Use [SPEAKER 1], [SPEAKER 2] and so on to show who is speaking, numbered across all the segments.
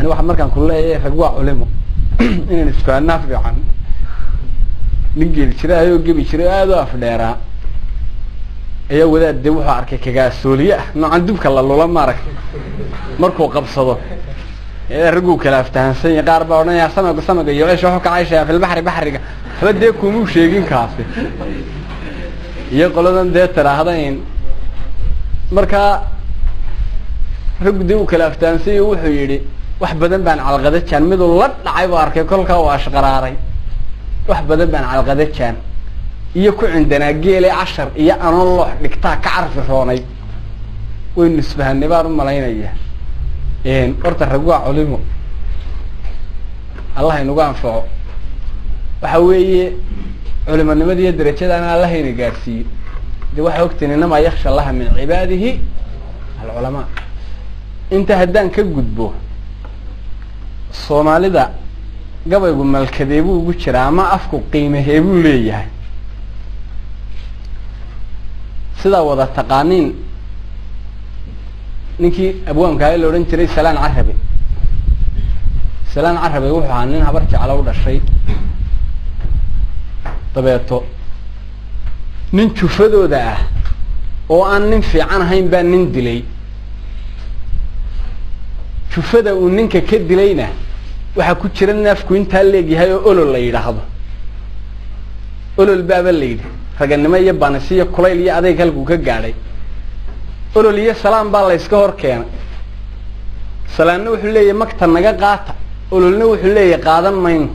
[SPEAKER 1] Ani waxa markaan ku leeyahay rag waa culimo inaan isfahanaa fiican. Nin geli jiray ayoo gebi jiray aada u afdheeraa ayaa wadaad dee wuxuu arkay kagaasooliye ah noocan dubka la lula maaragtay markuu qabsado ragguu kala aftahansan yahay. Qaar baa odhanaya samaga samaga iyo ceesha wuxuu ka cayshayaa filbaxri baxriga, waxba dee kumuu sheegin kaasi iyo qoladan dee tiraahda in markaa raggu dee uu kala aftahansan yahy. Wuxuu yidhi wax badan baan calqada jaan, miduu la dhacay buu arkay kolkaa uu ashqaraaray. Wax badan baan calqada jaan iyo ku cindanaa geele cashar iyo anoon loox dhigtaa ka carfi roonay. Waynu isfahanay baan u malaynaya. Horta rag waa culimo, Allah inagu anfaco. Waxa weeye culimonimada iyo derajadana Allah ina gaadhsiiyo. De waxaa ogtiin inamaa yaksha allaha min cibaadihi alculamaa. Inta haddaan ka gudbo, soomaalida gabaygu malkadeebuu ugu jiraa ama afku qiimaheebuu leeyahay? Sidaa wada taqaaniin ninkii abwaankaa la odhan jiray Salaan Carabe. Salaan Carabe wuxuu ahaa nin habar jeclo u dhashay. Dabeeto nin jufadooda ah oo aan nin fiican ahayn baa nin dilay. Jufada uu ninka ka dilayna waxaa ku jira nin afku intaa leegyahay oo olol la yidhaahdo. Olol baaba la yidhi, raganimo iyo banis iyo kulayl iyo adayg halkuu ka gaadhay. Olol iyo salaan baa la yska hor keenay. Salaanna wuxuu leeyahay magta naga qaata, ololna wuxuu leeyahay qaadan mayno.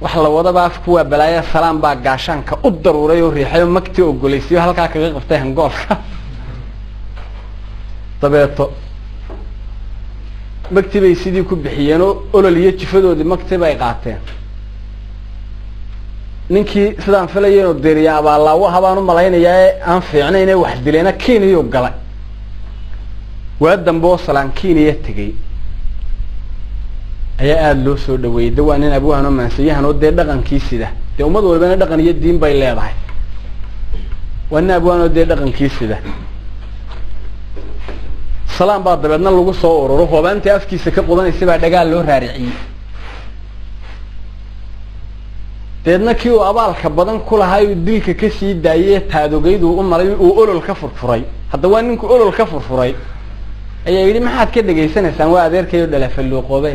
[SPEAKER 1] Wax la wadaba afku waa balaaya. Salaan baa gaashaanka u daruuray oo riixay oo magtii ogolaysiyo halkaa kaga qabtay hangoolka. Dabeeto magti bay sidii ku bixiyeen oo olol iyo jifadoodii magti bay qaateen. Ninkii sidaan filaya inuu diriya abaallaawo habaan u malaynayaa ee aan fiicnayn ee wax dilayna Kenya galay. Waa dambe oo salaan Kenya tegey ayaa aada loo soo dhaweeyey. De waa nin abwahan oo maansiyahan oo dee dhaqankii sida, dee ummad walbana dhaqan iyo diin bay leedahay. Waa nin abwahan oo dee dhaqankii sida. Salaan baa dabeedna lagu soo ururo, hoobaantii afkiisa ka qudanaysa baa dhagaal loo raariciyey. Dabeedna kii uu abaalka badan ku lahaa uu dilka kasii daayey taadogeyduu u maray uu olol ka furfuray. Hadda waa ninku olol ka furfuray ayaa yidhi maxaad ka dhegaysanaysaan, waa adeerkayo dhalafalluuqoobe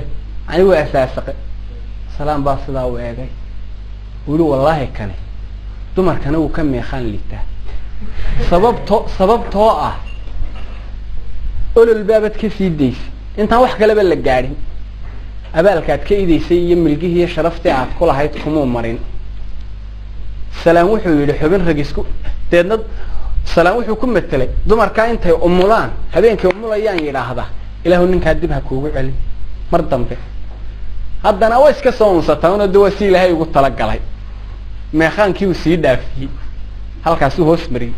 [SPEAKER 1] ani waa asaasaqe. Salaan baa sidaa u eegay, uu yihi wallaahi kani dumarkana wuu ka meeqaan liitaa, sababtoo ah olol baabad kasii daysay intaan wax kaleba la gaadhin, abaalkaad ka idaysay iyo milgihii iyo sharaftii aad ku lahayd kumuu marin. Salaan wuxuu yidhi xubin rag isku, deedna salaan wuxuu ku matelay dumarkaa intay umulaan habeenkay umulayaan yidhaahda ilaahu ninkaa dib ha kuugu celin mar dambe. Haddana way iska soo unsataa de waa si ilaahay ugu talagalay. Meeqaankii uu sii dhaafiyey halkaasuu hoos mariyey.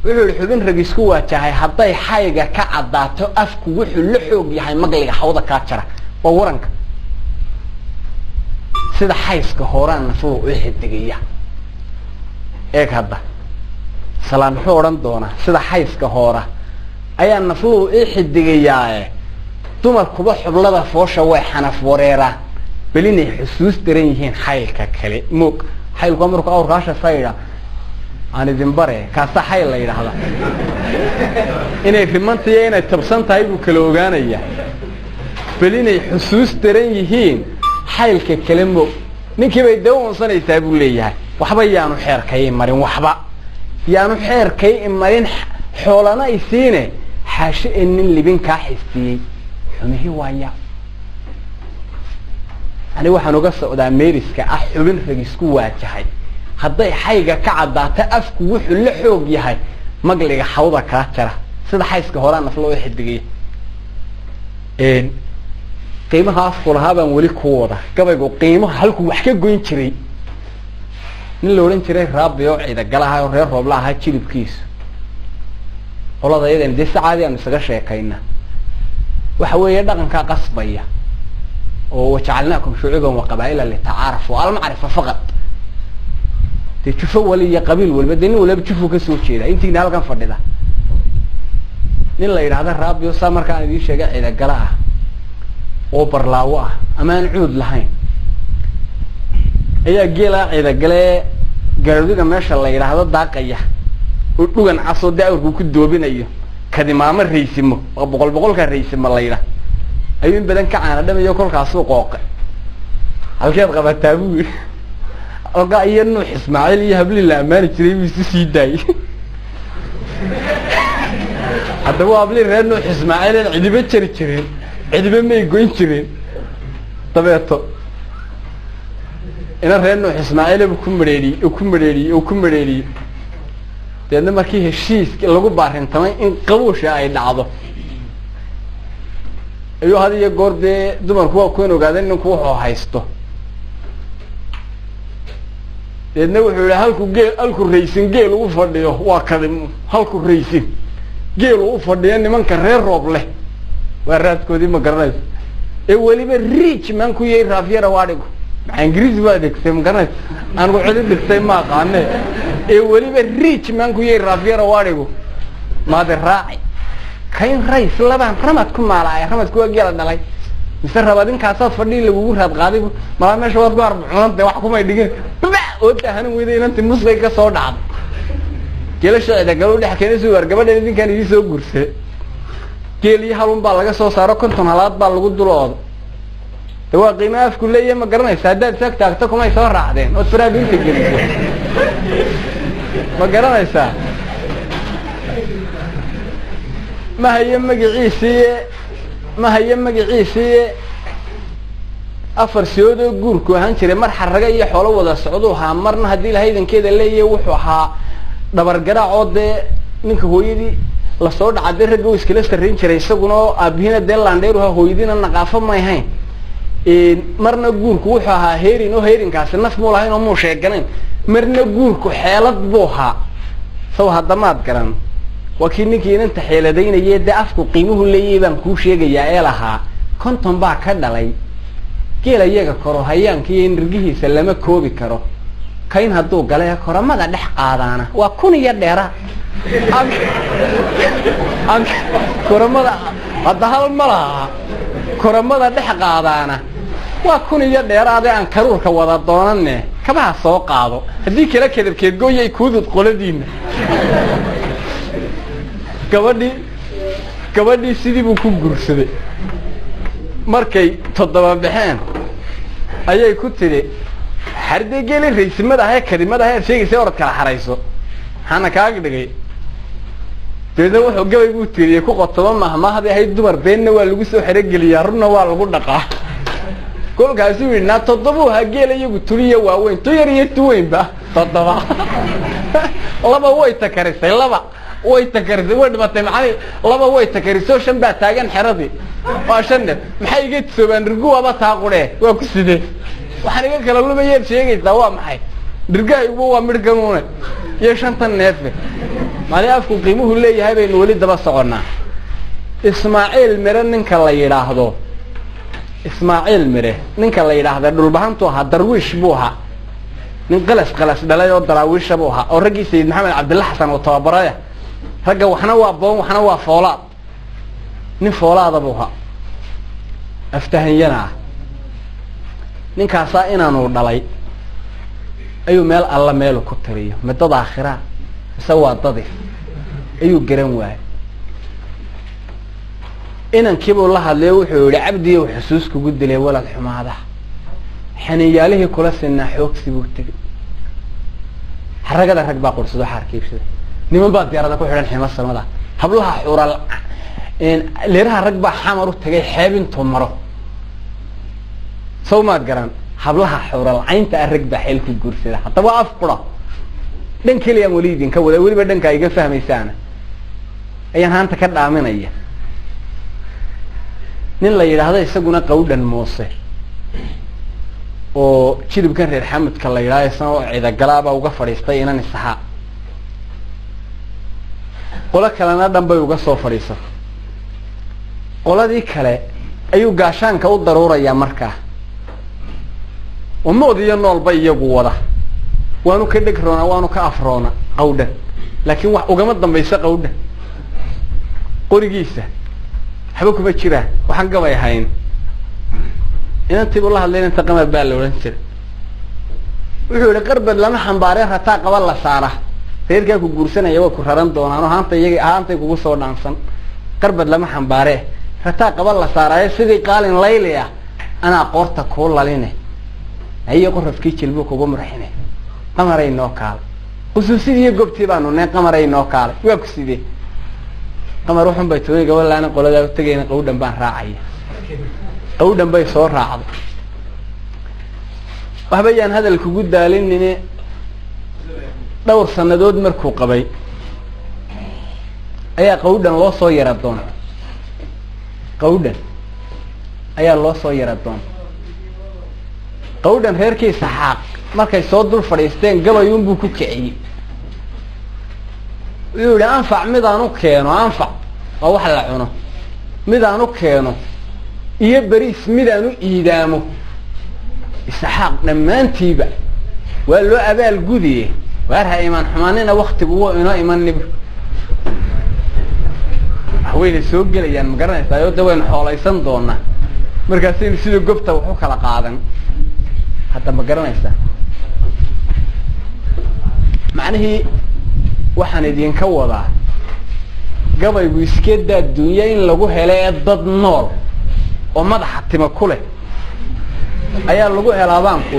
[SPEAKER 1] Wuxuu yihi xubin rag isku waajahay hadday xayga ka caddaato afku wuxuu la xoog yahay maqliga hawda kaa jara waa waranka sida xayska hooraan nafluhu u xidigaya. Eeg hadda salaan muxuu odhan doonaa, sida xayska hoora ayaa nafluhu ii xidigayaae dumarkuba xublada foosha way xanaf wareeraan bel inay xusuus daran yihiin xaylka kale moog. Xaylku waa markuu awrkaasha sayda aan idin bare kaasa xayl la yidhaahda, inay rimantaiyo inay tabsan tahay buu kala ogaanayaa. Bel inay xusuus daran yihiin xaylka kale moog. Ninkii bay dee u unsanaysaa buu leeyahay, waxba yaanu xeerkay marin, waxba yaanu xeerkay marin, xoolana isiine xaashe ee nin libin kaa xistiyey xumihi waaya. Ani waxaan uga socdaa meeriska ah xubin rag isku waajahay hadday xayga ka caddaato afku wuxuu la xoog yahay magliga hawda kaa jara sida xayska horaa nafla oo xidigaya. Qiimaha afku lahaa baan weli ku wada gabaygu qiimaha halkuu wax ka goyn jiray. Nin la odhan jiray Raabi oo ciidagalaha oo reer roobla ahaa jilibkiisu qolada iyadan dee si caadi aanu isaga sheekayna. Waxa weeye dhaqankaa qasbaya oo wajacalnaakum shucuuban wa qabaa'ila litacaarafu almacrifa faqad. Dee jufo wali iyo qabiil waliba dee nin waliba jufu kasoo jeeda intiina halkan fadhida. Nin la yidhaahda Raabio saa markaan idiin sheega cidagala ah oo barlaawo ah ama aan cuud lahayn ayaa geelaa cidagalee garoodiga meesha la yidhaahdo daaqaya oo dhugan casoo daawrku ku doobinayo kadimaamo raysimo oo boqol boqolka raysimo la yidhaah ayuu in badan ka caana dhamayo kolkaasuu qooqay. Halkeed qabataa buu yidhi, halkaa iyo Nuux Ismaaciil iyo hablii la ammaani jiray buu isu sii daayey. Haddaba waa hablii reer Nuux Ismaaciil aan cidiba jari jirin, cidiba may goyn jirin. Dabeeto ina reer Nuux Ismaaciil buu ku madheeriyey oo ku madheeriyey oo ku madheeriyey. Dabeedna markii heshiiska lagu baarintamay in qabuusha ay dhacdo ayuu had iyo goor dee dumarku waa kuwan ogaadeen ninku wuxuu haysto. Dabeedna wuxuu yihi halku geel, halku raysin geel u fadhiyo waa kadim, halku raysin geel u fadhiyo nimanka reer roob leh waa raadkoodii, ma garanayso. Ee weliba riij maan ku yahay raafyara waadhigo, maxaa ingiriisi baa dhigtay, ma garanayso, anigu cidi dhigtay ma aqaane. Ee weliba riij maan ku yahay raafyara waadhigo maade raaci kayn rays labaan ramad ku maalaaya, ramadku waa geela dhalay mise rabadinkaasaad fadhii lagugu raad qaaday malaa meesha waad ku arbucunante wax kumay dhigin baba oo daahanan weyda inanti muskay ka soo dhacday geelasha cidagalo dhex keenay sugar gabadhan idinkaan idin soo guursaday. Geel iyo halun baa laga soo saaro, 50 halaad baa lagu dul ooday. De waa qiimaha afku leeyahay, ma garanaysa, haddaad isaag taagto kumay soo raacdeen ood faraha inta geliso, ma garanaysaa. Ma hayo magaciisii, ma hayo magaciisii. Afar siyoodoo guurku ahaan jiray, mar xarraga iyo xoolo wada socduu ahaa, marna haddii ilahay idankeeda leeyahay wuxuu ahaa dhabargaraac oo dee ninka hooyadii lasoo dhaca dee ragga u iskala sarrayn jiray, isaguna oo aabihiina dee laandheeru ahaa, hooyadiina naqaafo may hayn. Marna guurku wuxuu ahaa heerin oo heerinkaasi naf muu lahayn oo muu sheeganayn, marna guurku xeelad buu ahaa. Saw haddamaad garan waa kii ninkii inanta xeeladaynayay dee afku qiimuhu leeyahay baan kuu sheegayaa ee lahaa 50 baa ka dhalay geela iyaga koro hayaanka iyo nirgihiisa lama koobi karo, kayn hadduu gale koramada dhex qaadaana waa 1000 iyo dheera. Koramada hadda hal ma laha, koramada dhex qaadaana waa 1000 iyo dheeraade aan karuurka wada doonane kabaha soo qaado, haddii kala kadabkeed gooyay kuudud qoladiina. Gabadhii sidii buu ku guursaday. Markay 7 baxeen ayay ku tidhi xardee geeli raysimada ahee kadimada ahee aad sheegaysa orad kala xarayso, maxaana kaaga dhigay. Dabeedna wuxuu gabay buu tiriyey ku qotoba mahmaahday ahayd dumar beenna waa lagu soo xerogeliyaa runna waa lagu dhaqaa. Kolkaasuu yidhi naa 7 ha geela iyagu tuliya waaweyn, tu yar iyo tu weynba 7, 2 way takarisay, 2 way takarisay, way dhimatay macani, 2 way takarisay, 5 baa taagan xeradii waa 5 neef, maxay iga tisoobaan dhirgu waaba taa qudhee waa ku sidee, waxaan iga kala lumayeed sheegaysaa waa maxay, dhirgahayguba waa midhkanuune iyo 5 neefe. Mali afku qiimuhu leeyahay baynu weli daba soconnaa. Ismaaciil Mire ninka la yidhaahdo, Ismaaciil Mire ninka la yidhaahda dhulbahantu ahaa, darwiish buu ahaa, nin qalas qalas dhalay oo daraawiisha buu ahaa, oo raggii Sayid Maxamed Cabdilla Xasan oo tababaraya ragga waxna waa boon waxna waa foolaad, nin foolaada buu ahaa, aftahanyana ah. Ninkaasaa inaanu dhalay ayuu meel alla meelu ku tiriyo midada aakhira mise waa dadif ayuu garan waayey. Inankiibuu la hadlayo wuxuu yihi cabdiyow xusuus kugu dilay walad xumaada, xaninyaalihii kula sinaa xoogsi buu tegey, xaragada rag baa qursado xaarka iibsada, niman baa diyaarada ku xidhan ximo samada, hablaha xural leeraha rag baa xamar u tagay xeeb intuu maro, saw maad garan, hablaha xural caynta ah rag baa xeel ku guursada. Haddaba af qura dhan keliyaan weli idinka wada, weliba dhankaa iga fahmaysaana ayaan haanta ka dhaaminaya. Nin la yidhaahdo isaguna Qawdhan Muuse oo jilibkan reer Xamudka la yidhahdo isna oo cidagalaabaa uga fadhiistay inan isaxaa, qolo kalena dhan bay uga soo fadhiisatay. Qoladii kale ayuu gaashaanka u daruurayaa markaa, oo mood iyo noolba iyagu wada, waanu ka dhegroona waanu ka afroona Qawdhan, laakiin wax ugama dambayso Qawdhan. Qorigiisa waxba kuma jiraan, waxaan gabay ahayn. Inantii buu la hadlay, inanta Qamar baa la odhan jiray. Wuxuu yihi qarbad lama xambaaree, rataa qaba la saara, reerkaa ku guursanaya way ku raran doonaan oo haanta iyaga haantay kugu soo dhaansan. Qarbad lama xambaaree, rataa qaba la saaraayo, sidii qaalin layli ah anaa qoorta kuu laline, ayo qorafkii jilbuu kugu murxine, Qamaray noo kaalay, qusuusidiiyo gobtii baanu ne, Qamaray noo kaalay. Waa ku sidee Qamar? Wuxun bay tooyay gabalaana qoladaa u tegayna, Qawdhan baan raacaya. Qawdhan bay soo raacday. Waxba yaan hadal kugu daalinine, dhowr sanadood markuu qabay ayaa Qawdhan loo soo yara doonta. Qawdhan ayaa loo soo yara doonta. Qawdhan reerkii Saxaaq markay soo dul fadhiisteen, gabayuunbuu ku kiciyey. Wuxuu yihi anfac midaan u keeno, anfac waa wax la cuno, midaan u keeno iyo beriis midaan u iidaamo, Isaxaaq dhammaantiiba waa loo abaal gudiye. Waar ha imaan xumaanina, waktigu wuu inoo iman nib, waxwayna soo gelayaan, ma garanaysaa? O de waynu xoolaysan doonaa, markaasaynu sida gobta wax u kala qaadan hadda, ma garanaysaa? Macnihii waxaan idinka wadaa, gabaygu iskedaa dunya in lagu helo ee dad nool oo madaxa tima ku leh ayaa lagu helaa baan ku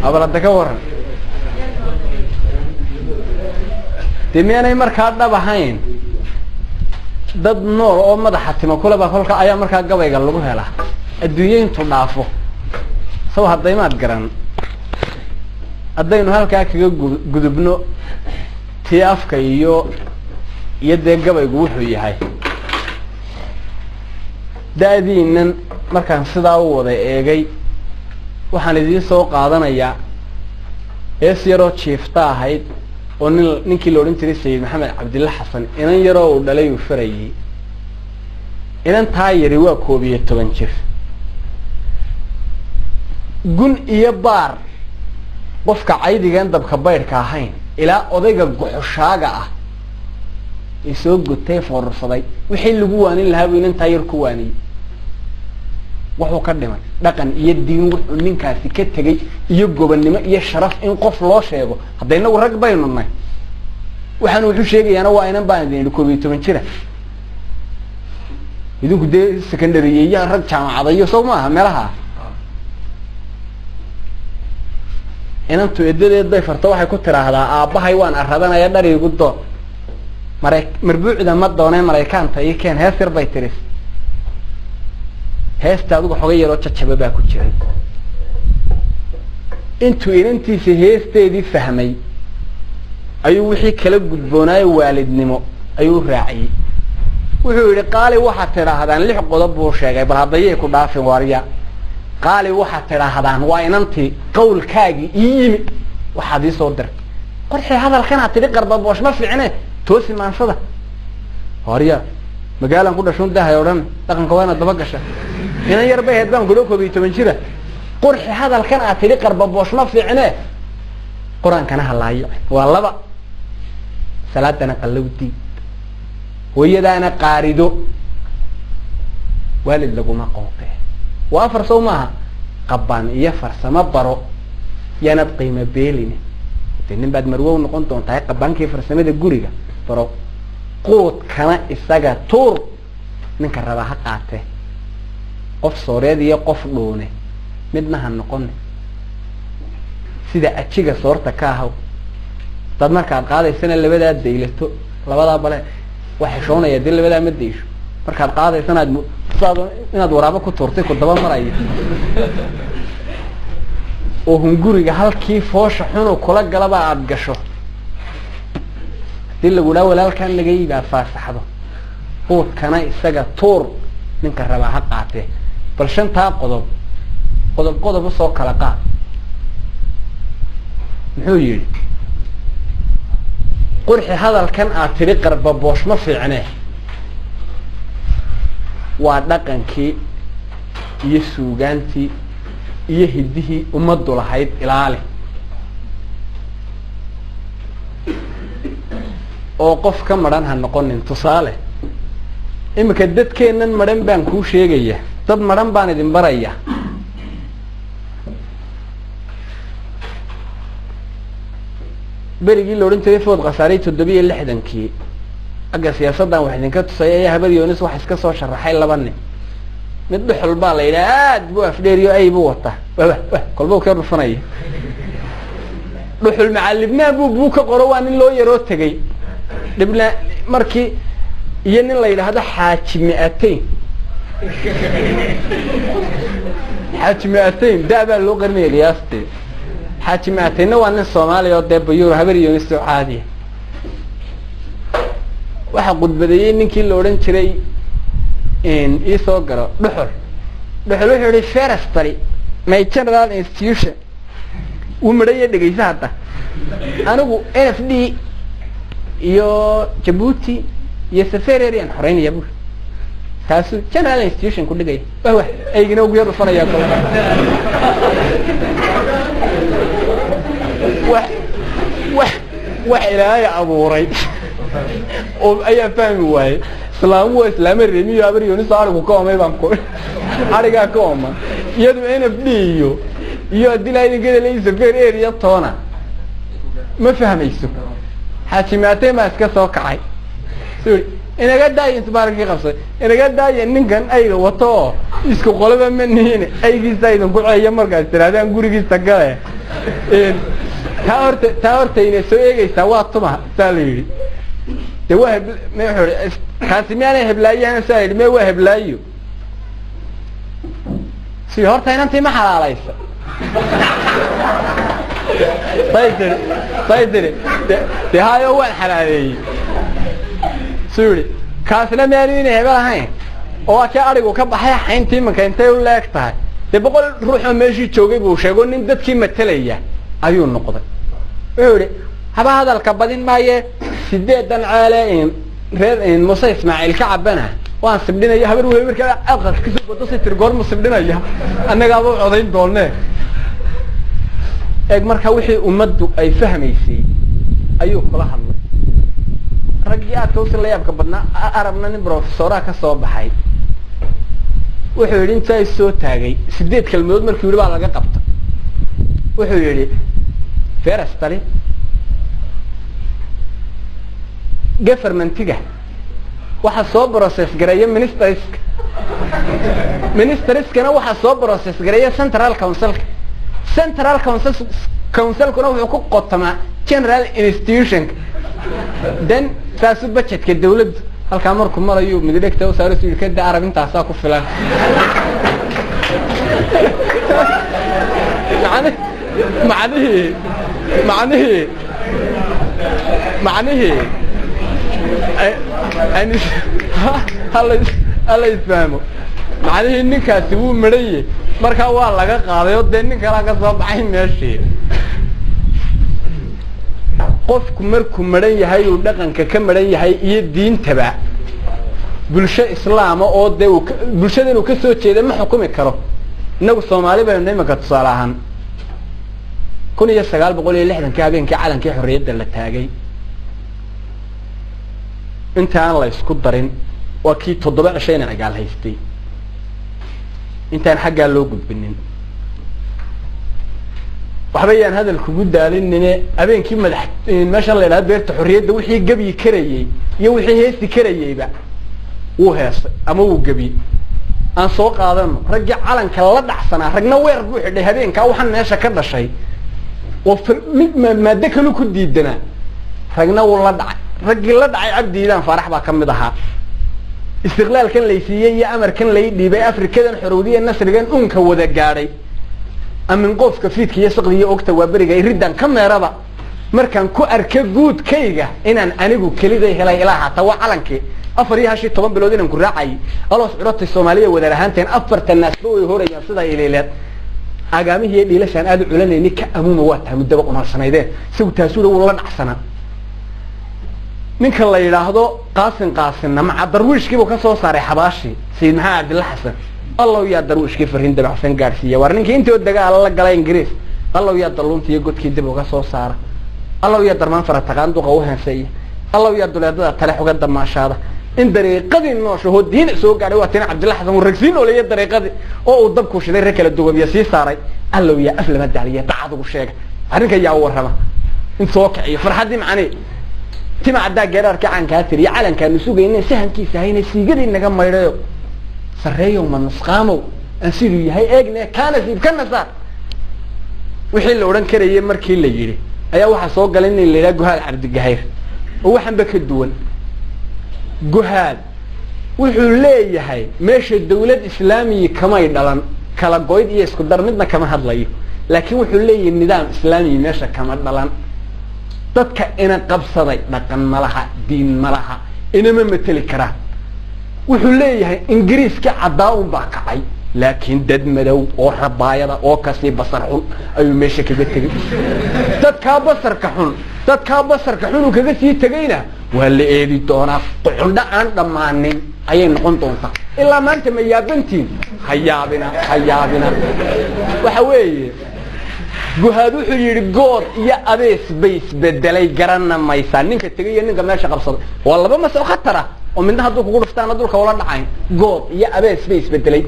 [SPEAKER 1] abalada ka waran. Dee miyaanay markaa dhab ahayn? Dad nool oo madaxa tima kule baa kolka ayaa markaa gabayga lagu helaa, adduunye intuu dhaafo saw haddaymaad garan. Haddaynu halkaa kaga gudubno tii afka iyo dee gabaygu wuxuu yahay, da-diinan markaan sidaa u wada eegay, waxaan idiin soo qaadanayaa hees yaroo jiifta ahayd oo nin ninkii la odhan jiray Sayid Maxamed Cabdilla Xasan inan yaroo uu dhalay uu farayey. Inantaa yari waa 11 jir. Gun iyo baar qofka caydigan dabka baydhka ahayn ilaa odayga goxoshaaga ah ee soo gotay foorarsaday, wixii lagu waanin lahaa buu inantaa yar ku waaniyey. Wuxuu ka dhimay dhaqan iyo diin, wuxuu ninkaasi ka tegey iyo gobonnimo iyo sharaf in qof loo sheego. Hadda inagu rag baynu nay, waxaanu wuxuu sheegayaana waa inan baan idin idhi 11 jira. Idinku dee secondaryya rag jaamacadayo sow maaha meelaha. Inantu edadeed bay farto, waxay ku tiraahdaa aabbahay waan aradanaya, dhar iigu doon, mara marbuucda ma doonee, maraykaanta ii keen. Hees yar bay tiris. Heesta adigu xoga yaroo jajaba baa ku jiray. Intuu inantiisa heesteedii fahmay ayuu wixii kala gudboonaayo waalidnimo ayuu raaciyey. Wuxuu yidhi qaali waxaad tidhaahdaan, 6 qodob buu sheegay, bal haddayay ku dhaafin waarya. Qaali waxaad tidhaahdaan waa inantii qawlkaagii ii yimi, waxaad ii soo dirtay, qorxii hadalkanaad tidhi qarbaboosh ma fiicne, toosi maansada. Waarya magaalaan ku dhashuun dahay o dhan, dhaqanka waa inaad daba gasha. Inan yar bay ahayd baan kudho, 11 jira. Qurxi hadalkan aad tidhi qarbaboosh ma fiicne, qur-aankana halaayic, waa 2, salaadana qallow diid, hooyadaana qaarido, waalid laguma qooqee, waa 4 sow maaha, qabaan iyo farsamo baro, yaanaad qiimo beeline, dee nin baad marwow noqon doontahay, qabaankii farsamada guriga baro, quudkana isaga tuur, ninka rabaa ha qaatee, qof sooreed iyo qof dhuune midna ha noqone, sida ajiga soorta ka ahaw. Hadaad markaad qaadaysana labadaa daylato, labadaa bale waa xishoonaya, dee labadaa ma daysho. Markaad qaadaysana aad saad inaad waraabo ku tuurtay ku daba maraya, oo hunguriga halkii foosha xunu kula galaba aada gasho. Haddii lagu dhaha walaalkan laga yibaa faasaxdo, quudkana isaga tuur, ninka rabaa ha qaatee. Bal 5taa qodob qodob qodob usoo kala qaad. Muxuu yidhi? Qurxi hadalkan aad tidhi qarbaboosh ma fiicne, waa dhaqankii iyo suugaantii iyo hiddihii ummaddu lahayd, ilaali. Oo qof ka madhan ha noqonin. Tusaale, iminka dadkeennan madhan baan kuu sheegaya, dad madhan baan idin baraya. Berigii la odhan jiray Food Khasaarey 67-kii, agga siyaasaddan wax idinka tusay, ayaa Habar Yoonis wax iska soo sharaxay laba nin. Mid Dhuxul baa la yidhaha, aad buu afdheeriyo, ay buu wataa, waba wa kolba u ka dhufanaya. Dhuxul macalibnaan buu ka qoro, waa nin loo yaroo tegay dhibna markii. Iyo nin la yidhaahdo Xaaji Mi-ateyn. Xaaji Mi-ateyn da baa loo qarinaya qiyaastee. Xaaji Mi-ateynna waa nin Soomaaliya oo dee bayuur Habar Yoonis oo caadiya. Waxaa khudbadeeyey ninkii la odhan jiray iisoo garo, Dhuxul. Dhuxul wuxuu yihi, "Firstly, my general institution." Wuu midhaya, dhegeysa hadda. "Anigu NFD iyo Jabuuti iyo saferarian xoreynaya," buri. Taasuu general institution ku dhigaya. Wah wah, aygina ugu yar dhufanaya kol. Wax wax wax Ilaahay abuuray oo ayaa fahmi waayey. Islaamu waa islaama reemiyo Habar Yoonis, arigu ka omay baan ku arigaa ka oma. Iyadu NFD iyo haddii laa idinkeeda la safer area toona ma fahmayso. Xaaji Maateen baa iska soo kacay, su inaga daaya intu baarkii qabsay, "Inaga daaya ninkan ayga wato oo isku qoloba ma nihin, aygiisa idinku ceeya markaas tirahdaan gurigiisa gale." Taa horta inay soo eegeysaa waa tuma, saa la yidhi. De waa heb me wuxuu ihi, "Kaasi miyaanay heblaayahan?" Saa yidhi, "Me, waa heblaayo." Si horta inantii ma xalaalaysa, say tiri, say tiri, "De hayo, waan xalaaleeyey." Suu yihi, "Kaasina miyaanu inay hebel ahayn oo waa kii arigu ka baxay xayntii imanka intay u leeg tahay?" Dee 100 ruuxoo meeshii joogay buu sheego, nin dadkii matelaya ayuu noqday. Wuxuu yihi, "Haba hadalka badin maaye, sideedan ceele reer Muuse Ismaaciil ka cabana waan sibdhinaya." Habar wey markaa aqalka kasoo bodo si tir, "Goormu sibdhinaya? Annagaaba u codayn doonee." Eeg, marka wixii ummaddu ay fahmaysay ayuu kula hadlay. Raggii aadka usi la yaabka badnaa, Arabna nin professoraa ka soo baxay, wuxuu yidhi, intaa is soo taagay, sideed kelmadood markuu yidhi baa laga qabta. Wuxuu yidhi, "Firstly, governmentiga waxaa soo process gareeya ministerska, ministerskana waxaa soo process gareeya central councilka, central council councilkuna wuxuu ku qotamaa general institutionka, then saasu budgetka dawladdu halkaa markuu marayu." Midhegta u saaro, su yidhi, "Kada Arab intaasaa ku filan." Man macnihii macnihii macnihii hala hala isfahmo. Macnihii ninkaasi wuu midhaye, markaa waa laga qaaday oo dee nin kalaa ka soo baxay meeshii. Qofku markuu madhan yahay, uu dhaqanka ka madhan yahay iyo diintaba, bulsho islaama oo dee uu bulshada inuu ka soo jeeda ma xukumi karo. Innagu Soomaali baynu imanka tusaale ahaan. 1960-kii habeenkii calankii xorriyadda la taagay, intaan la isku darin, waa kii 7 cishayna Cigaal haystay, intaan xaggaa loo gudbinin. Waxba yaan hadal kugu daalinine, habeenkii madax meeshan la idhahdo Beerta Xorriyadda, wixii gebyi karayey iyo wixii heesti karayeyba wuu heesay ama wuu gebiyey. Aan soo qaadano raggii calanka la dhacsanaa. Ragna weer buu xidhay habeenkaa, waxaan meesha ka dhashay oo mid maado kalu ku diidanaa, ragna wuu la dhacay. Raggii la dhacay Cabdiidaan Faarax baa ka mid ahaa. "Istiqlaalkan lay siiyey iyo amarkan lay dhiibay, Afrikadan xorowdiya nasrigan uunka wada gaadhay, amin qoofka fiidka iyo saqdi iyo ogta waa beriga riddan ka meeraba, markaan ku arka guudkayga inaan anigu keliday helay ilaa haata." Waa calankii afar iyo hashii 10 bilood inaan ku raacayay. "Aloos curatay Soomaaliya wadaar ahaanteen, afartan naasba way horayaan sidaa iliileed, agaamihii iyo dhiilashaan aada u culanayni ka amuuma, waa taha muddaba unarsanaydeen." Isagu taasuuna wuu la dhacsanaa. Ninka la yidhaahdo Qaasin Qaasinna maca darwiishkiibuu ka soo saaray xabaashii Sayid Maxamed Cabdilla Xasan. "Allow yaa darwiishkii fariin dabacsan gaadhsiiya, waar ninkii intoo dagaala la galay Ingiriis, allow yaa dalluunta iyo godkii dib uga soo saara, allow yaa darmaan fara taqaan duqa u heenseeya." Allow yaa duleedada tale xuga damaashaada in dariiqadii nooshaho diin soo gaadhay waa tina Cabdilla Xasan uu ragsiin nooleeyay dariiqadii oo uu dabku shiday rag kala duwamiya sii saaray. Allow yaa af lama daaliya dacadugu sheega arrinka yaa warrama in soo kiciyo farxaddii macnii tima caddaa geeraarkii caankaa tiriya calankaanu sugayna sahankiisa hayna siigadii naga maydhayo sarreeyow ma nusqaamow aan siduu yahay eegne kaa nasiib ka nasaar. Wixii la odhan karayay markii la yidhi ayaa waxaa soo galay nin la yidhaha Guhaad Cabdigahayr oo waxanba ka duwan. Guhaad wuxuu leeyahay meesha dawlad islaamiyi kamay dhalan, kala goyd iyo isku dar midna kama hadlayo, laakiin wuxuu leeyahay nidaam islaamiyi meesha kama dhalan. Dadka ina qabsaday dhaqan ma laha, diin ma laha, inama mateli karaan. Wuxuu leeyahay Ingiriiska caddaa un baa kacay, laakiin dad madow oo rabaayada oo kasii basar xun ayuu meesha kaga tegey. Dadkaa basarka xun, dadkaa basarka xun uu kaga sii tegayna waa la eedi doonaa, qucundho aan dhammaanin ayay noqon doontaa. Ilaa maanta ma yaabantiin? Ha yaabina, ha yaabina. Waxa weeye Guhaad wuxuu yidhi good iyo abees bay isbedelay garanna maysaa ninka tegay iyo ninka meesha qabsaday waa laba mas'o khatar ah oo midna hadduu kugu dhuftaana dulka ula dhacayn. Good iyo abees bay isbedelay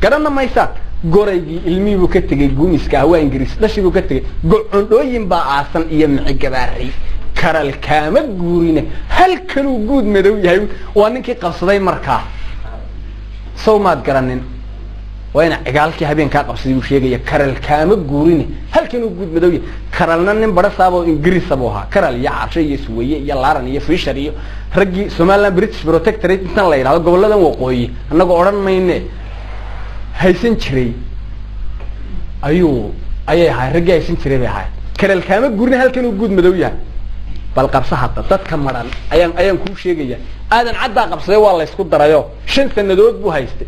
[SPEAKER 1] garanna maysaa. Goraygii ilmihii buu ka tegey gumiska ah waa Ingiriis dhashii buu ka tegey. Gocondhooyin baa aasan iyo micigabaarey karal kaama guurine halkanuu guud madow yahay waa ninkii qabsaday markaa. Sow maad garanin waa ina cigaalkii habeenkaa qabsaday buu sheegaya karal kaama guurine halkanuu guud madow yahay. Karalna nin barasaab oo Ingiriisa buu ahaa. Karal iyo Carshe iyo Suweye iyo Laaran iyo Fisher iyo raggii Somaliland British Protectorate intan la yidhahdo gobolladan waqooyi annagoo odhan mayne haysan jiray ayuu ayay ahaay raggii haysan jiray bay ahaay. Karal kaama guurine halkanuu guud madow yahay. Bal qabsa hadda dadka maran ayaan kuu sheegaya. Aadan Caddaa qabsaday waa la isku darayo 5 sanadood buu haystay,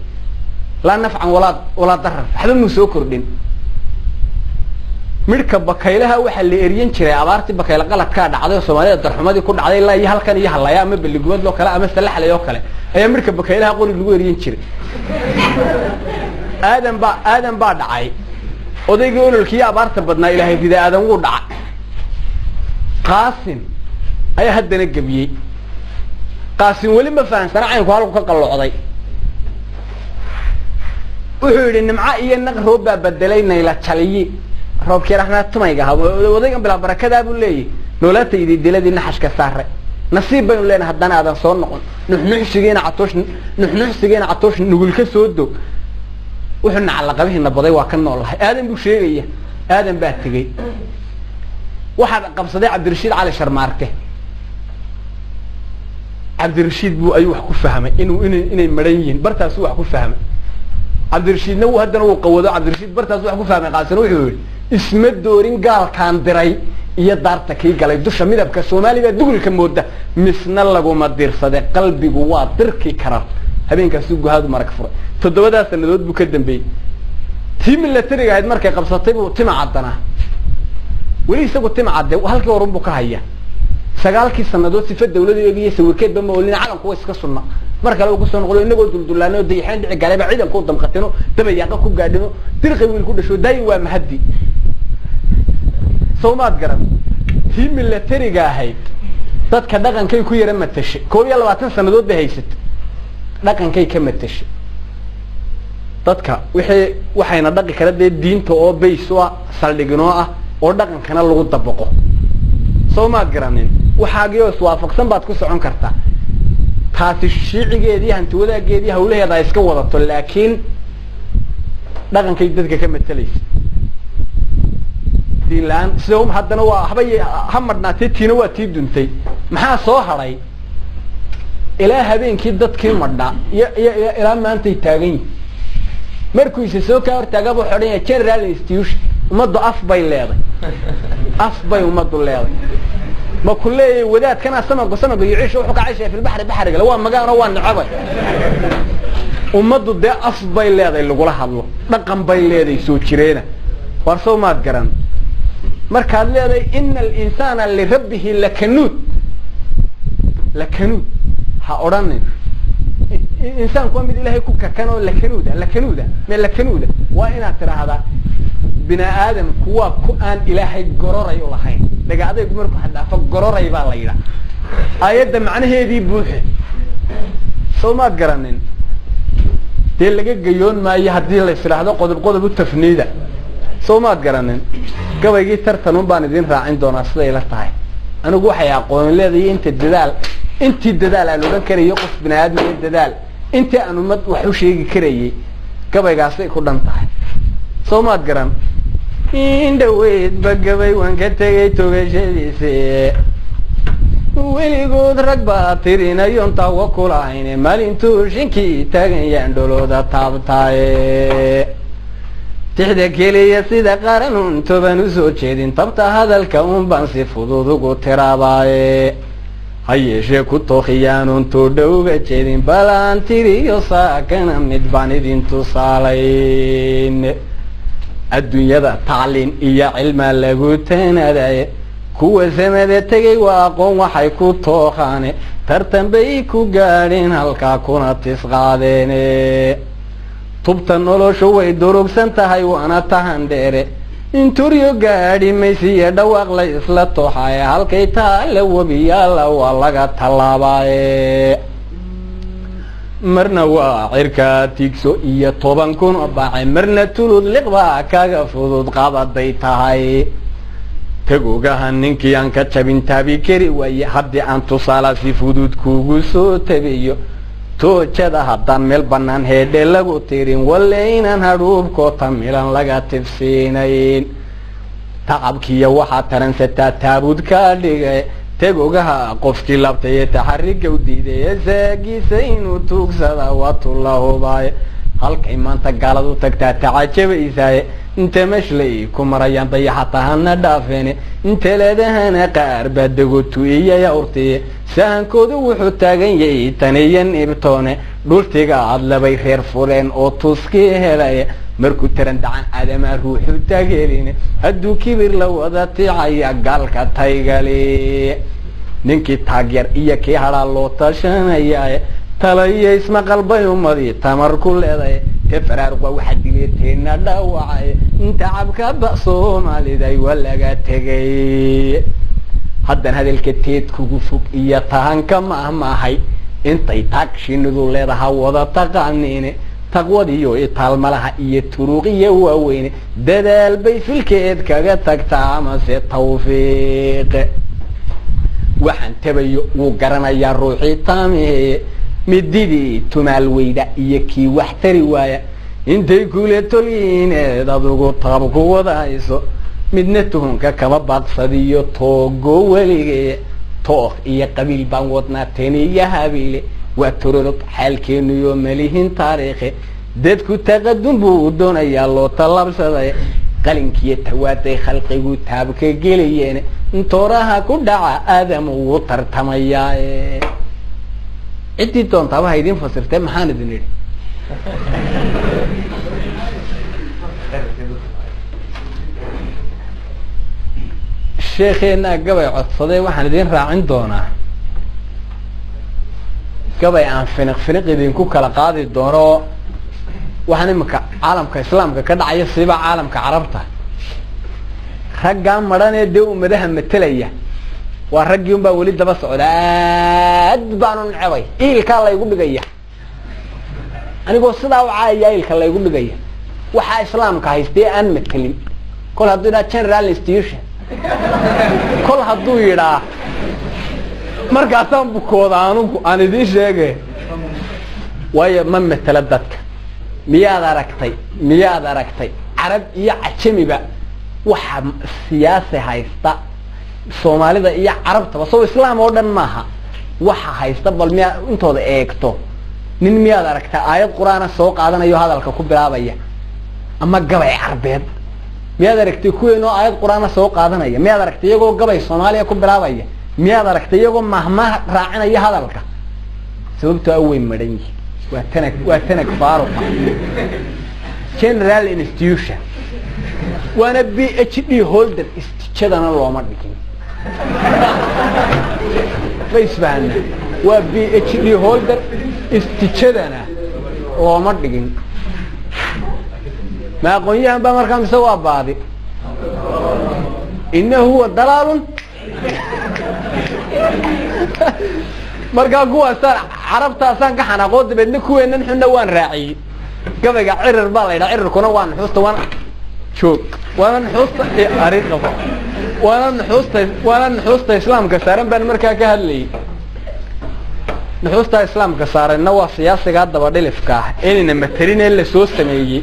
[SPEAKER 1] laa nafcan walaa darar, waxba muu soo kordhin. Midhka bakaylaha waxaa la eryan jiray abaartii bakayle qaladkaa dhacday oo Soomaalida darxumadii ku dhacday ilaa iyo halkan iyo Halaya ama Balligubadloo kale ama Salaxlay oo kale ayaa midhka bakaylaha qori lagu eryan jiray. Aadan baa dhacay odaygii ololkiiyo abaarta badnaa Ilaahay rida Aadan wuu dhacay. Qaasim ayaa haddana gebiyey. Qaasim weli ma fahansana caynku halku ka qalloocday. Wuxuu yidhi nimco iyo naq roob baa bedelay nayla jaliyi roobkii raxmaad tumayga ahaa odaygan bilaa barakadaa buu leeyahy noolaata ididiladii naxashka saare nasiib baynu leenahay haddana aadan soo noqon nuxnuxsigiina catoosh nuxnuxsigiina catoosh nugul ka soo dog. Wuxuu nacalaqabihiina baday waa ka noolahay. Aadan buu sheegaya. Aadan baa tegey. Waxaa qabsaday Cabdirashiid Cali Sharmaarke. Cabdirashiid buu ayuu wax ku fahmay inuu inay maran yihiin bartaasuu wax ku fahmay. Cabdirashiidna wuu haddana wuu qawado. Cabdirashiid bartaasuu wax ku fahmay. Qaasina wuxuu yidhi isma doorin gaalkaan diray iyo daarta kii galay dusha midabka Soomaali baa dugulka mooda misna laguma dirsade qalbigu waa dirki karar. Habeenkaasuu Guhaadu marag furay. 7 sanadood buu ka dambeeyey. Tii milatariga ahayd markay qabsatay buu tima caddanaa weli isagu tima cadde halkii horun buu ka haya. 9 sanadood sifa dawladu eegiyo sawirkeedba ma olina calanku waa iska sunna. Mar kale uu kusoo noqdo inagoo duldulaano oo dayaxeen dhici galayba ciidanku u damqatino dabayaaqa ku gaadhino dirqi wiil ku dhasho daayin waa mahaddi. Sow maad garan tii milatariga ahayd dadka dhaqankay ku yara matashay 21 sanadood bay haysatay dhaqankay ka matashay dadka wixii waxayna dhaqi kara dee diinta oo bays u ah saldhiginoo ah oo dhaqankana lagu dabaqo. Sow maad garanin waxaagii oo iswaafaqsan baad ku socon kartaa. Taasi shiicigeedii hanti wadaaggeedii hawlaheeda ay iska wadato laakiin dhaqankay dadka ka matalaysa diin la-aan sida haddana waa waxba ha madhnaatee tiina waa tii duntay. Maxaa soo hadhay ilaa habeenkii dadkii madhnaa iyo iyo ilaa maantay taagan yihin. Markuu isa soo kaa hortaagaba wuxuu odhan yahay general institution ummaddu af bay leeday, af bay ummaddu leeday. Ma ku leeyahay wadaadkana samago samago yuciisha wuxuu ka cayshayaa filbaxri baxrigale waa magaano waa necabay. Ummaddu dee af bay leeday lagula hadlo, dhaqan bay leeday soo jireena. War sow maad garan markaad leedahay ina alinsaana lirabbihi lakanuud lakanuud ha odhanin insaanku waa mid Ilaahay ku kakan oo lakanuuda lakanuuda me lakanuuda waa inaad tidhaahdaa bini aadamku waa ku aan Ilaahay gororay u lahayn. Dhaga adaygu markuu xadhaafo gororay baa la yidhaha. Aayadda macnaheedii buuxe, soo maad garanin? Dee laga gayoon maayo haddii la isdhaahdo qodob qodob u tafniida, soo maad garanin? Gabaygii tartan un baan idin raacin doonaa. Siday la tahay anigu waxay aqoon leedahay inta dadaal, intii dadaal aan odhan karayo qof bini aadmiya, dadaal intii aan ummad wax u sheegi karayay, gabaygaasay ku dhan tahay, soo maad garan? In dhaweydba gabay waan ka tegay togashadiisi, weligood rag baa tirinayoon tawa kulahayne, maalintuu shinkii taagan yaan dholooda taabtaaye. Tixda keliya sida qaran un toban usoo jeedin, tabta hadalka un baan si fudud ugu tiraabaaye. Ha yeeshee ku tookiyaanon toodha uga jeedin, balaan tiriyo saakana mid baan idin tusaalayn. Adduunyada tacliin iyo cilmaa lagu tanadaye, kuwa samada tegay waa aqoon waxay ku tooqaane, tartan bay ku gaadheen halkaa kuna tisqaadeene. Tubta noloshu way durugsan tahay waana tahan dheere, inturyo gaadhi maysiiyo dhawaaq la isla tooxaye, halkay taale webiyaala waa laga tallaabaaye. Marna waa cirkaa tigso iyo 10,000 oo baace, marna tulud liqbaa kaga fudud qabaday tahay. Tagogaha ninkii aan ka jabin taabi kari waaye, haddii aan tusaala si fudud kugu soo tabiyo, toojada haddaan meel bannaan heedhe lagu tirin, walle inaan hadhuubkoota milan laga tifsiinayn. Tacabkiiyo waxaa taransataa taabud kaa dhigay, tagogaha qofkii labtay ee taxariga u diiday ee saagiisa inuu tuugsada waatu la hubaaye. Halkay maanta gaaladu tagtaa tacajabaysaaye, inta mashlay ku marayaan dayaxa tahana dhaafeene, inteleedahana qaar baa dagotu iyaya urtiye, sahankoodu wuxuu taagan yahay taniyan ibtoone. Dhultiga adlabay reer fureen oo tuskii helay, markuu taran dacan aadamaa ruuxu taageeline, hadduu kibir la wada ticaya gaalka taygali. Ninkii taagyar iyo kii hadhaa loo tashanayaaye, tala iyo ismaqalbay ummadii tamar ku leedahay, te faraaruq waa waxaa dileeteena dhaawacay, tacabka ba soomaaliday waa laga tegay. Haddan hadalka teed kugu fog iyo tahanka maahmaahay, intay taag shinidu leedaha wada taqaaniine, taqwadiyo itaalmalaha iyo turuuqiyo waaweyne, dadaal bay filkeed kaga tagtaa amase tawfiiqe. Waxaan tabayo wuu garanayaa ruuxii taamiheye, mididii tumaal weyda iyo kii wax tari waaya, intay kula tolyiineed adugu taab ku wada hayso, midna tuhunka kama baaqsadiyo toogo weligee. Took iyo qabiil baan wadnaa taniyo habiile, waa tororog xaalkeenuyo malihin taariikhe, dadku taqadum buu doonayaa loo tallaabsaday, qalinkiyo tawaaday khalqigu taabka gelayeen, tooraha ku dhaca aadam wuu tartamayaaye. Ciddii doontaaba ha idiin fasirtee, maxaan idin idhi? Sheekeenaa gabay codsaday, waxaan idiin raacin doonaa gabay aan finiq finiq idinku kala qaadi doono. Waxaan iminka caalamka islaamka ka dhacaya, siiba caalamka carabta, raggaa madhanee dee ummadaha matelaya waa raggii un baa weli daba socda. Aad baanu necebay iilkaa laygu dhigaya, anigoo sidaa u caayaya iilka laygu dhigaya. Waxaa islaamka haystee aan matelin, kol hadduu yidhaha general institution, kol hadduu yidhaa markaasaan bukooda anugu aan idiin sheege, waayo ma matelo dadka. Miyaad aragtay? Miyaad aragtay carab iyo cajamiba waxa siyaasi haysta soomaalida iyo carabtaba? Sow islaam oo dhan maaha waxa haysta. Bal miyaa intooda eegto nin miyaad aragtaa aayad qur-aana soo qaadanayo hadalka ku bilaabaya ama gabay carbeed? Miyaad aragtay kuweenoo aayad qur-aana soo qaadanaya? Miyaad aragtay iyagoo gabay soomaaliya ku bilaabaya? Miyaad aragtay iyagoo mahmaah raacinaya hadalka? Sababtoo a way madhan yihin, waa tanag, waa tanag faaruqa general institution, waana PhD holder, istijadana looma dhigin. Ma isfahana? Waa PhD holder, istijadana looma dhigin. Ma aqoon-yahan baa markaa mise waa baadi? Inahu huwa dalaalun. Markaa kuwaasaan carabtaasaan ka xanaaqoo dabeedna kuweennan xunna waan raaciyey. Gabayga cirir baa la yidhaha, cirirkuna waa nuxuusta, waana joog, waana nuxuusta ariqaba, waana nuxuusta islaamka saaran baan markaa ka hadlayay. Nuxuusta islaamka saaranna waa siyaasigaa dabadhilifka ah inayna matelin ee lasoo sameeyey.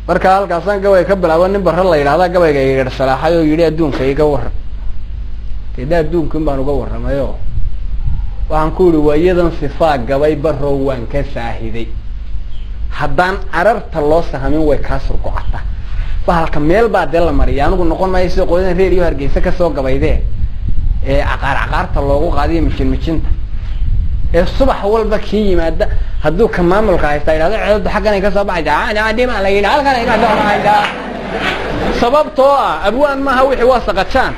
[SPEAKER 1] Markaa halkaasaan gabayga ka bilaabo, nin barre la yidhahdaa gabayga igadhsalaaxay oo yidhi adduunka iga warram. Deedna adduunka in baan uga warramay oo waxaan ku yidhi waayadan sifaa gabay barrow waan ka saahiday, haddaan ararta loo sahamin way kaa surgocata. Bahalka meel baa dee la mariya, anigu noqon maayo sida qodadan reer iyo Hargeysa kasoo gabaydee ee caqaar caqaarta loogu qaadiyo mijin mijinta ee subax walba kii yimaada hadduu ka maamulka haystaa yidhahdo ceedadu xaggan ay ka soo baxaysaa, dhima la yidhi halkan ay ka soo baxaysaa, sababtoo ah abwaan maaha wixii waa saqajaan.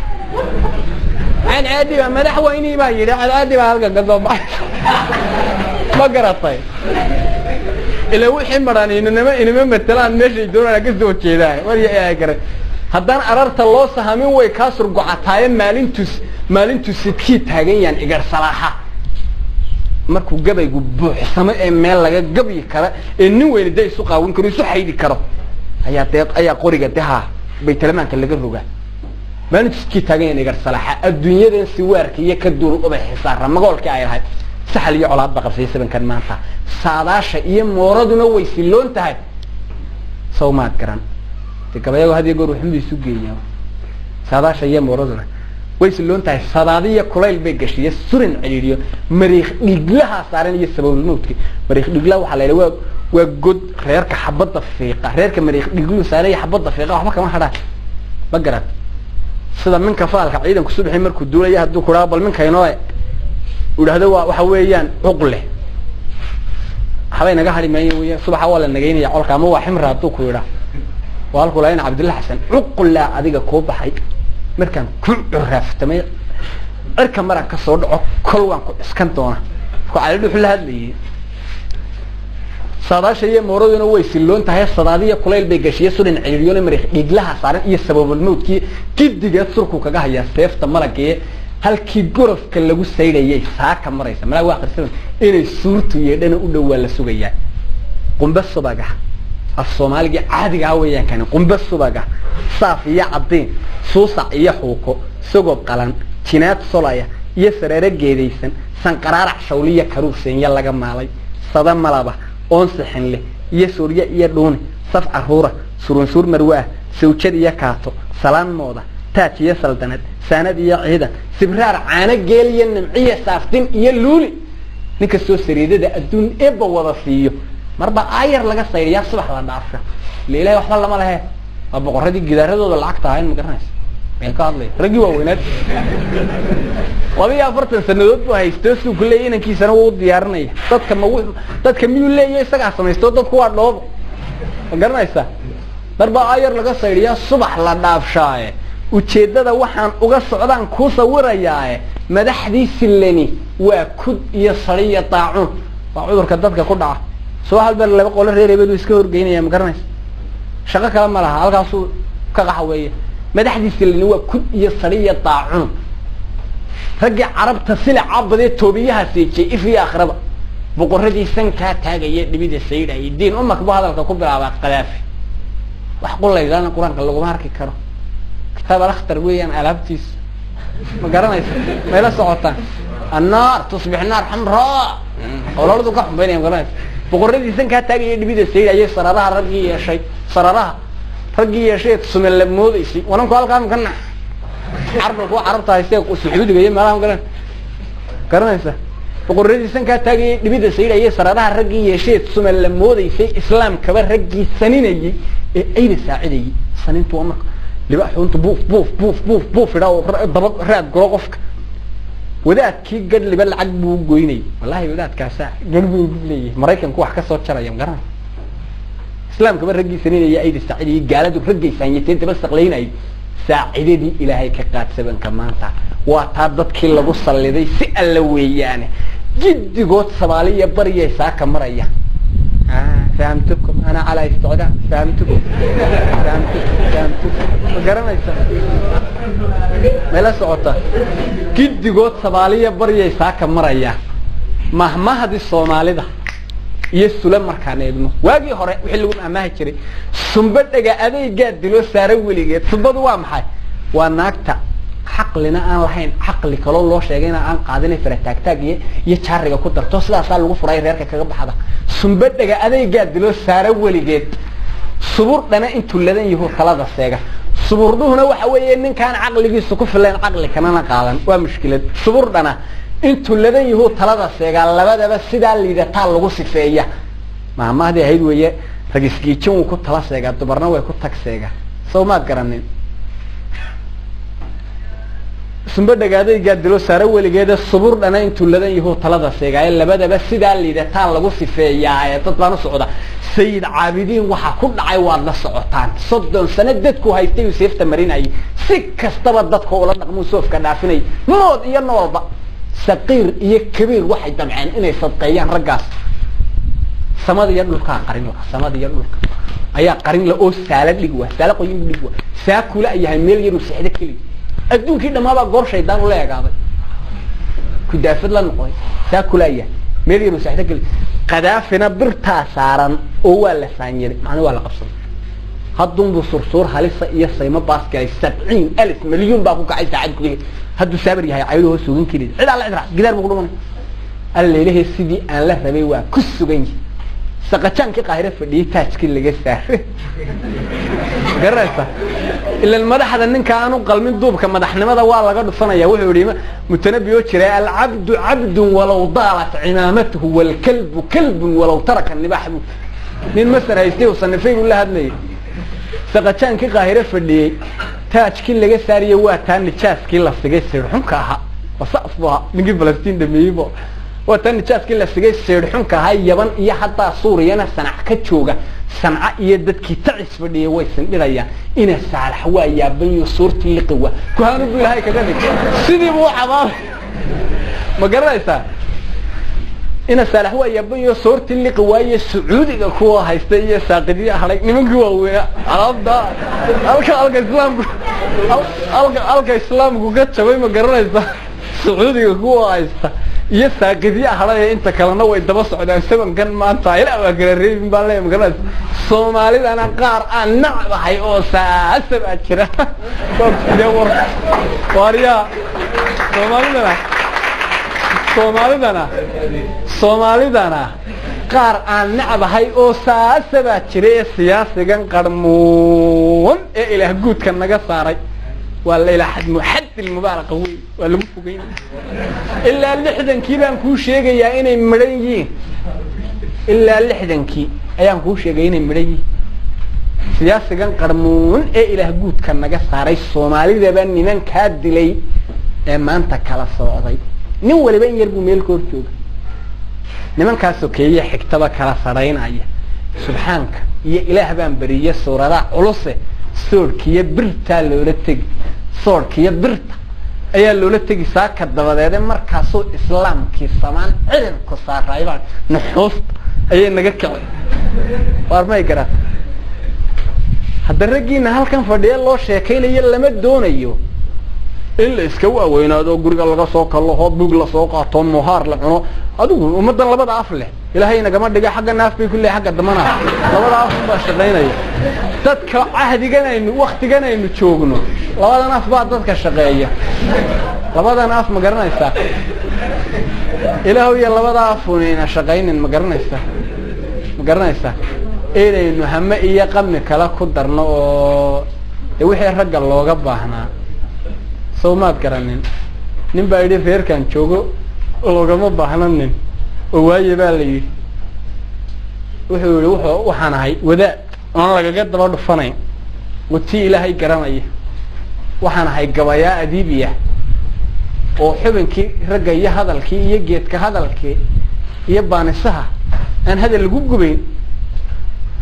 [SPEAKER 1] Cadcaadi baa madaxweynii baa yidhi cadcaadi baa halkan ka soo baxaysa, ma garatay? Ila wixii maran inama matelaan meeshay doonaan ka soo jeedaan war garan. Haddaan ararta loo sahamin way kaa surgocataaye maalintu sidkii taagan yaan igar salaaxa. Markuu gabaygu buuxsamo ee meel laga gabyi kara ee nin weyne dee isu qaawin karo isu xaydi karo ayaa dee ayaa qoriga deha baytalamaanka laga rogaa. Maalintu sidkii taagan yaan igar salaaxa adduunyadan siwaarka iyo ka duul ubay xisaara magoolkii ay lahayd saxal iyo colaad ba qabsay sabankan maanta. Saadaasha iyo mooraduna way siloon tahay, saw maad garan de gabayago had iyo goor waxun bay isu geeyaan. Saadaasha iyo mooraduna way siloon tahay, sadaadiyo kulayl bay gashiye surin cidhiidhiyo mariikh dhiglaha saaran iyo sababulmawdki. Mariikh dhiglaha waxaa la yidhaha waa god reerka xabadda fiiqa, reerka mariikh dhigluhu saaran iyo xabadda fiiqa waxba kama hadhaan, ma garan. Sida minka faalka ciidanku subaxii markuu duulaya hadduu kuraa bal minka inoo idhaahdo waa waxa weeyaan cuqle waxbay naga hadhi maayo weeyaan, subaxa waa la nagaynaya colka ama waa ximra hadduu ku yidhaa waa halkuu lahayn Cabdilla Xasan cuqlaa adiga kuu baxay markaan ku curaaftamay cirka maraan ka soo dhaco kol waan ku ciskan doona. Markuu Cali Dhuxul la hadlayay saadaasha iyo mooraduna way siloon tahay, sadaadiyo kulayl bay gashiye surin cidhiidhyoona mariikh dhiglaha saaran iyo sababulmawdkii gidigeed surku kaga hayaa seefta malagee halkii gorofka lagu saydhayay saaka maraysa malaa waa akhrisan inay suurtu yeedhana u dhow waa la sugayaa. Qumbe subaga af soomaaligii caadiga ah weeyaan kani, qumbe subaga saaf iyo caddiin suusac iyo xuuko sogob qalan jinaad solaya iyo sareero geedaysan sanqaraarac shawliya karuur seenya laga maalay sada malaba oon sixin leh iyo suurye iyo dhuuni saf caruura surunsuur marwaah sawjad iyo kaato salaan mooda taaj iyo saldanad saanad iyo ciidan sibraar caano geel iyo nimciya saaftin iyo luuli. Ninka soo sariidada adduun eebba wada siiyo marba aayar laga saydiyaa subax la dhaafo ila ilahay waxba lama lehe. Waa boqoradii gidaaradooda lacagta ahayn, ma garanaysa meel ka hadlaya raggii waaweynaad 42 sanadood buu haysto suu ku leeyahy inankiisana wuu diyaarinaya. Dadka ma dadka miyuu leeyahy isagaa samaysto, dadku waa dhoobo, ma garanaysaa? Marba aayar laga saydiyaa subax la dhaafshaaye. Ujeeddada waxaan uga socdaan kuu sawirayaaye madaxdii silani waa kud iyo sari iyo daacuun, waa cudurka dadka ku dhaca. Subax walba laba qolo reer hebel uu iska horgeynaya, ma garanaysa? Shaqo kale ma laha, halkaasuu ka qaxweeya. Madaxdii silani waa kud iyo sari iyo daacuun. Raggii carabta silica badee toobiyaha seejay if iyo akhraba, boqoradii sankaa taagaya dhibida saydhayay diin umak buu hadalka ku bilaabaa Qadaafi. Wax qulaydana qur-aanka laguma arki karo, kitaab alakhtar weeyaan alaabtiisu, ma garanaysa? Mayla socotaan annaar tusbix naar xamraa qololadu ka xumbaynaya, ma garanaysa? Boqoradii sankaa taagaya dhibida saydhayay sararaha raggii yeeshay, sararaha raggii yeeshay sumela moodaysay wananku halkaa ka nax carabka kuwa carabta haystee sacuudiga iyo meelaha, ma garanaysa? Boqoradii sankaa taagayay dhibida saydhayay sararaha raggii yeeshay sumela moodaysay islaamkaba raggii saninayay ee ayna saacidayay. Sanintu waa marka libaaxuuntu buuf buuf buuf buuf buuf idhaa oo daba raad guro qofka. Wadaadkii gadhliba lacag buu goynayay, wallahi wadaadkaasa gadh buu leeyahay, Maraykanku wax ka soo jaraya, ma garanaysa? Islaamkaba raggii saninaya ayda saacidayay gaaladu raggay saanyatee daba saqlaynayay saacidadii ilaahay ka qaad sabanka maanta. Waa taa dadkii lagu salliday si alla weeyaane giddigood Soomaaliya baryay saaka maraya. Fahamto Ana calaa isticdaad fahamtu fahamtu fahamtu, ma garanaysa? Mayla socota? Giddigood sabaaliya baryay saaka marayaan. Mahmahadii Soomaalida iyo sula markaan eegno, waagii hore wixii lagu mahmaahi jiray, sumba dhega adaygaa dilo saara weligeed. Sumbadu waa maxay? Waa naagta caqlina aan lahayn, caqli kaloo loo sheegayna aan qaadinay, farataagtaag iyo jaariga ku darto, sidaasaa lagu furay reerka kaga baxda. Sumba dhega adaygaa dilo saara weligeed, suburdhana intuu ladan yahu talada seega. Suburdhuhuna waxa weeye ninkaan caqligiisu ku filayn, caqli kanana qaadan, waa mushkilad. Suburdhana intuu ladan yahu talada seegaa, labadaba sidaa liidataa lagu sifeeya. Mahmahdii ahayd weeye, ragisgiijin wuu ku tala seegaa, dumarna way ku tag seegaa. Sow maad garanin? Sumba dhagaadaygaa dilo saare weligeeda, suburdhana intuu ladan yahu talada seegaaye, labadaba sidaa liidataa lagu sifeeyaa. Dad baan u socda. Sayid Caabidiin waxaa ku dhacay waad la socotaan. 30 sano dadku haystay uu seefta marinayay, si kastaba dadka ula dhaqmuu soofka dhaafinay, mood iyo noolba, saqiir iyo kabiir, waxay damceen inay sadqeeyaan raggaas. Samada iyo dhulkaa qarin la, samada iyo dhulka ayaa qarin la oo saala dhig waa saala qoyin dhig waa saa kula yahay meel yaruu sexdo keliya. Adduunkii dhammaabaa goob shaydaan ula egaaday, kudaafad la noqday, saa kula yahay meel yaruu sexdo keliya. Qadaafina birtaa saaran oo waa la saanyaday, macna waa la qabsaday. Haddunbuu sursuur halisa iyo saymo baas galay. 70,000 milyuun baa ku kacay saacad gudaheed. Hadduu saabir yahay caydu hoos sugan keliya, cid alla cid gidaar buu ku dhumanay. Alla sidii aan la rabay waa ku sugan yihi. Saqajaankii Qaahire fadhiyey taajkii laga saaray, garanaysa? Ilan madaxda ninka aanu qalmin duubka madaxnimada waa laga dhufanaya. Wuxuu yihi Mutanabi oo jiray: alcabdu cabdun walaw daalat cimaamatuhu, waalkalbu kalbun walaw taraka nibaax. Bu nin Masar haystay uu sanifay buu la hadlayay. Saqajaankii Qaahire fadhiyey taajkii laga saariye waa taa nijaaskii la sigay siirxunka ahaa, wasaf bu ahaa ninkii Falastiin dhameeyeybo. Waa taa nijaaskii la sigay siirxunka ahaa. Yaban iyo haddaa Suuriyana Sanac ka jooga, Sanca iyo dadkii Tacis fadhiyay way sindhirayaan. Ina Saalax waa yaabanyo, suurtii liqi waa kuhaanu bu Ilaahay kaga dhig, sidiibu u cabaabay, ma garanaysaa? Ina Saalax waa yaabanyo, soortii liqi waaye. Sacuudiga kuwa haysta iyo saaqidiya hadhay, nimankii waaweynaa, alaabta halka islaamku halka islaamku ka jabay, ma garanaysaa? Sacuudiga kuwa haysta iyo saaqidya hadhay, inta kalena way daba socdaan. Sabankan maanta ilaa waa kala reebin baan leeyahay, ma garanaysa? Soomaalidana qaar aan nacbahay oo saasa baa jira. Sidee war waaryaa? Soomaalidana qaar aan nacbahay oo saasa baa jira. Ee siyaasigan qarmuun ee Ilaah guudka naga saaray waa la ilaa xad xad ilmubaalaqa wey, waa lagu fogeyn. Ilaa 60-kii baan kuu sheegayaa inay midhan yihiin, ilaa 60-kii ayaan kuu sheegay inay midhan yihiin. Siyaasigan qarmuun ee Ilaah guudka naga saaray, Soomaalidaba nimankaa dilay ee maanta kala socday, nin waliba in yar buu meel ka hor jooga, nimankaa sokeeye xigtaba kala sadhaynaya. Subxaanka iyo Ilaah baan beriye suuradaha culuse, soodhkiiyo birtaa loola tegi, soodhkiiyo birta ayaa loola tegi saaka dabadeede. Markaasuu islaamkii samaan ciribku saaraybaa nuxuusta ayay naga kacay. Waar may garaata? Hadda raggiina halkan fadhiya loo sheekaynayo lama doonayo in la iska waaweynaado, guriga laga soo kallaho, bug lasoo qaato, muhaar la cuno. Adigu ummaddan labada af leh Ilaahay nagama dhiga. Xagga naaf bay ku leeyahay, xagga dambana labada af baa shaqaynaya. Dadka cahdigan aynu waktigan aynu joogno labadan af baa dadka shaqeeya, labadan af, ma garanaysaa? Ilaahu iyo labada afunayna shaqaynin, ma garanaysaa? Ma garanaysaa inaynu hame iyo qami kale ku darno oo de wixii ragga looga baahnaa? Sow maad garanin? Nin baa yidhi reerkan joogo loogama baahna nin oo waaye baa la yidhi. Wuxuu yihi wuxuu waxaan ahay wadaad oon lagaga daba dhufanayn oo tii Ilaahay garanaya. Waxaan ahay gabayaa adiibiya oo xubinkii ragga iyo hadalkii iyo geedka hadalkii iyo baanisaha aan hadal lagu gubayn.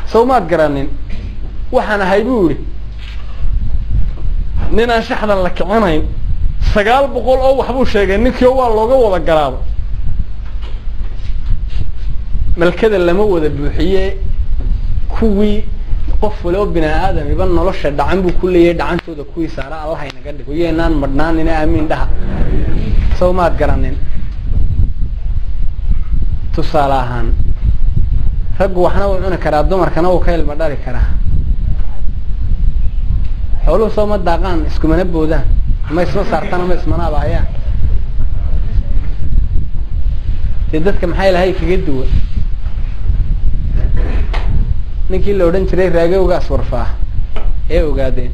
[SPEAKER 1] Sow maad garanin? Waxaan ahay buu yihi nin aan shaxda la kicinayn. 900 oo waxbuu sheegay ninkii oo waa looga wada garaabo. Malkada lama wada buuxiye. Kuwii qof waloo bini aadamiba nolosha dhacan buu ku leeyahay, dhacantooda kuwii saara Allah inaga dhigo, iyaynaan madhnaanina, aamiin dhaha. Sow maad garanin? Tusaale ahaan, raggu waxna wuu cuni karaa, dumarkana wuu ka ilma dhali karaa. Xooluhu soo ma daaqaan, iskumana boodaan, ma isma saartaan, ama ismana abaayaan. Dee dadka maxaa ilahay kaga duwan? Ninkii la odhan jiray raagowgaas warfaa ee ogaadeen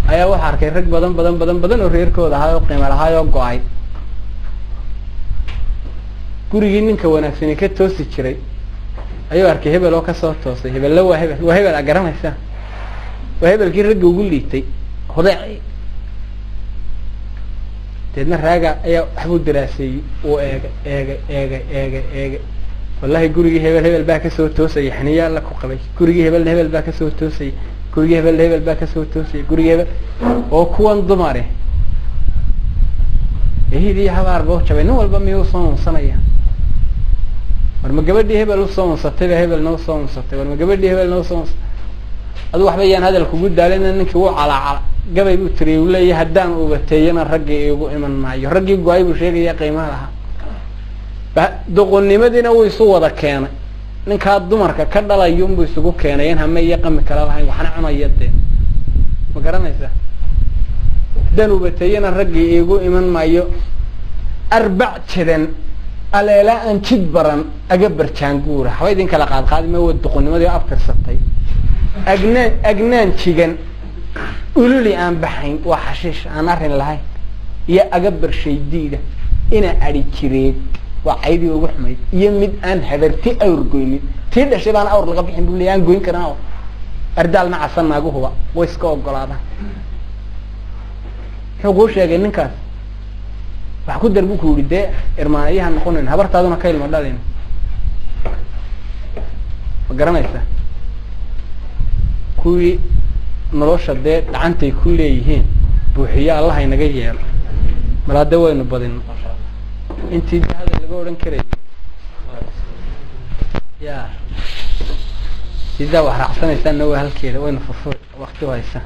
[SPEAKER 1] ayaa waxaa arkay rag badan badan badan badan oo reerkooda ahaa oo qiimo lahaay oo go-ay. Gurigii ninka wanaagsani ka toosi jiray ayuu arkay hebel oo kasoo toosay. Hebella waa hebel, waa hebel a garanaysaa, waa hebelkii ragga ugu liitay, hodeec. Deedna raaga ayaa waxbuu daraaseeyey, uu eegay eegay eegay eegay eegay. Wallahi gurigii hebel hebel baa kasoo toosayay, xiniya alla ku qabay. Gurigii hebelna hebel baa kasoo toosayay, gurigii hebelna hebel baa kasoo toosayay, gurigii hebel oo kuwan dumare ehid iyo habaar ba u jabay. Nin walba miyuu usoo unsanaya? War ma gabadhii hebel usoo unsatay ba hebelna usoo unsatay? War ma gabadhii hebelna usoo unsatay? Adu waxba yaan hadal kugu daalina. Ninkii wuu calaacala, gabay buu tiriyay, uu leeyahay haddaan ubateeyana raggii iigu iman maayo. Raggii go-ay buu sheegaya qiimaha lahaa. Doqonnimadiina wuu isu wada keenay. Ninkaa dumarka ka dhalayunbuu isugu keenay in hame iyo qami kala lahayn, waxna cunaya. Dee ma garanaysaa? Haddaan ubateeyana raggii iigu iman maayo. Arbac jadan aleela aan jid baran aga barjaanguura, waxba idin kala qaadqaadi ma, wa doqonnimadii abtirsatay. Agnaan agnaan jigan ululi aan baxayn, waa xashiish aan arrin lahayn, iyo aga barshaydiida ina adhi jireed, waa caydii ugu xumayd, iyo mid aan habarti awr goynin, tii dhashay baan awr laga bixin buu leey, aan goyn karin awr. Ardaalna casan naaguhuba way iska ogolaadaan. Muxuu kuu sheegay ninkaas? Wax ku dar buu ku yihi, dee irmaanayaha noqonayn, habartaaduna ka ilma dhalin. Ma garanaysaa? Kuwii nolosha dee dhacantay ku leeyihiin buuxiyo Allah inaga yeelo. Malaa dee waynu badino intii de hadal laga odhan karayay. Ya sidaa wax raacsanaysaanna waa halkeeda, waynu furfuri wakti haysa.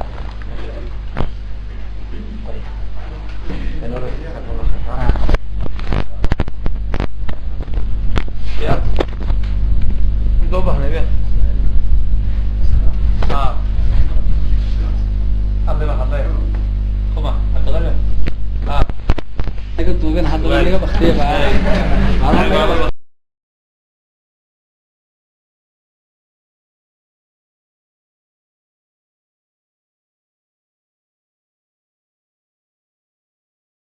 [SPEAKER 1] Naga duubin haddaba, naga baktiya ba.